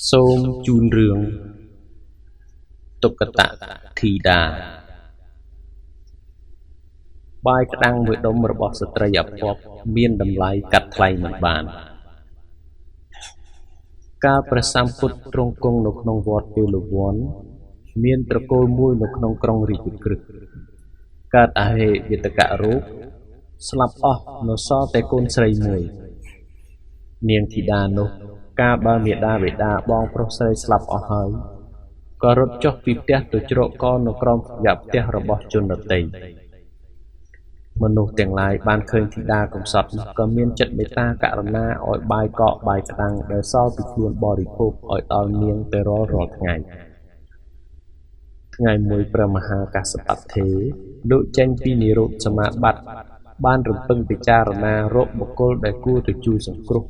សូមជូនរឿងទុក្កតធីតាបាយក្តាំងមួយដុំរបស់ស្ត្រីអភ័ព្វមានតម្លៃកាត់ថ្លៃមិនបានកាលព្រះសម្ពុទ្ធទ្រង់គង់នៅក្នុងវត្តពេលវ័នមានត្រកូលមួយនៅក្នុងក្រុងរាជក្រឹសកើតអហេយតករោគស្លាប់អស់នៅសល់តែកូនស្រីមួយនាងធីតានោះកាលបើមាតាបិតាបងប្រុសស្រីស្លាប់អស់ហើយក៏រត់ចុះពីផ្ទះទៅជ្រកកនៅក្រោមយ៉ាប់ផ្ទះរបស់ជនដទៃមនុស្សទាំងឡាយបានឃើញធីតាកំសត់នោះក៏មានចិត្តមេត្តាករុណាឲ្យបាយកកបាយក្តាំងដែលសល់ពីខ្លួនបរិភោគឲ្យដល់នាងទៅរាល់ថ្ងៃថ្ងៃមួយព្រះមហាកស្សបថេលោកចេញពីនិរោធសមាបត្តិបានរំពឹងពិចារណារកបុគ្គលដែលគួរទៅជួយសង្គ្រោះ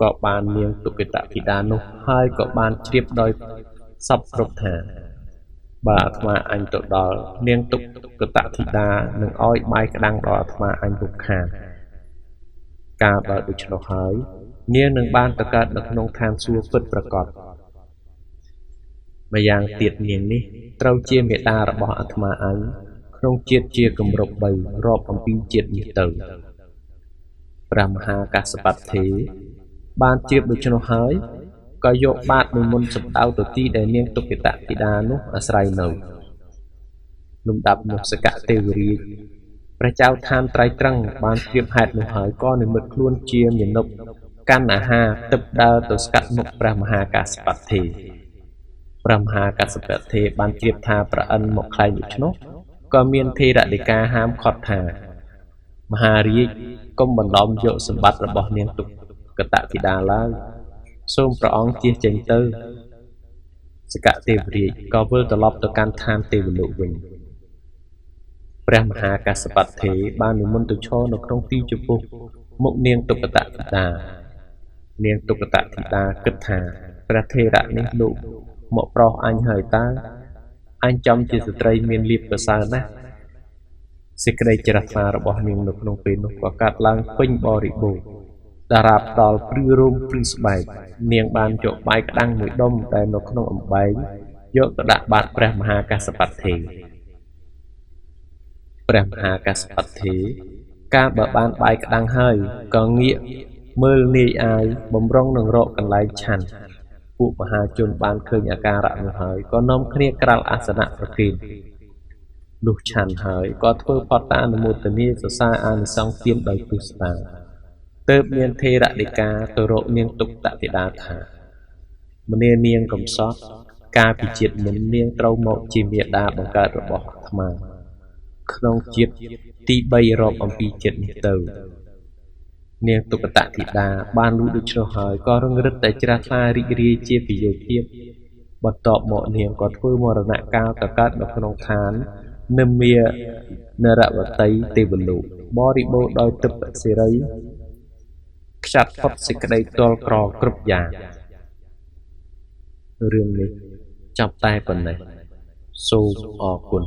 ក៏បាននាងទុក្កតធីតានោះហើយក៏បានជ្រាបដោយសពគ្រប់ថាបើអាត្មាអញទៅដល់នាងទុក្កតធីតានឹងឲ្យបាយក្តាំងដល់អាត្មាអញពុំខានកាលបើដូច្នោះហើយនាងនឹងបានទៅកើតនៅក្នុងឋានសួគ៌ពិតប្រាកដម្យ៉ាងទៀតនាងនេះត្រូវជាមេដារបស់អាត្មាអញក្នុងជាតិជាគម្រប់3រាប់អំពីជាតិនេះទៅព្រះមហាកស្សបថេបានជ្រាបដូច្នោះហើយក៏យកបាតនិមន្តសម្ដៅទៅទីដែលនាងទុក្កតធីតានោះអាស្រ័យនៅលំដាប់នោះសកទេវរាជព្រះចៅឋានត្រៃត្រឹងបានជ្រាបហេតុនោះហើយក៏និមិត្តខ្លួនជាមាណពកាន់អាហារទើបដើរទៅស្កាត់មុខព្រះមហាកស្សបថេព្រះមហាកស្សបថេបានជ្រាបថាព្រះឥន្ទមកក្លែងដូច្នោះក៏មានថេរដីកាហាមឃាត់ថាមហារាជកុំបន្លំយកសម្បត្តិរបស់នាងទុក្កតធីតាឡើយសូមព្រះអង្គជៀសចេញទៅសកទេវរាជក៏វិលត្រឡប់ទៅកាន់ឋានទេវលោកវិញព្រះមហាកស្សបថេបាននិមន្តទៅឈរនៅក្នុងទីចំពោះមុខនាងទុក្កតធីតានាងទុក្កតធីតាគិតថាព្រះថេរៈនេះលោកមកប្រោសអញហើយតើអញចំជាស្ត្រីមានលាភប្រសើរណាស់សេចក្តីជ្រះថ្លារបស់នាងនៅក្នុងពេលនោះក៏កើតឡើងពេញបរិបូរណ៍តារាបដល់ព្រឺរោមព្រឺស្បែកនាងបានយកបាយក្តាំងមួយដុំដែលនៅក្នុងអំបែងយកទៅដាក់បាតព្រះមហាកស្សបថេព្រះមហាកស្សបថេកាលបើបានបាយក្តាំងហើយក៏ងាកមើលនាយអាយបំរុងនឹងរកកន្លែងឆាន់ពួកមហាជនបានឃើញអាការៈនោះហើយក៏នាំគ្នាក្រាលអាសនៈប្រគេនលុះឆាន់ហើយក៏ធ្វើបត្តានុមោទនាសរសើរអានិសង្សទានដោយពុស្តាទើបមានថេរដីកាទៅរកនាងទុក្កតធីតាថាមនានាងកំសត់កាលពីជាតិមុននាងត្រូវមកជាមាតាបង្កើតរបស់អាត្មាក្នុងជាតិទី3រាប់អំពីជាតិនេះទៅនាងទុក្កតធីតាបានលឺដូច្នោះហើយក៏រឹងរិតតែជ្រះថ្លារីករាយជាពិយោភាពបន្ទាប់មកនាងក៏ធ្វើមរណកាលទៅកើតនៅក្នុងឋាននិមានរវតីទេវលោកបរិបូរណ៍ដោយទិព្វសិរីខ្ចាត់ផុតសេចក្តីទល់ក្រគ្រប់យ៉ាងរឿងនេះចប់តែប៉ុណ្ណេះសូមអរគុណ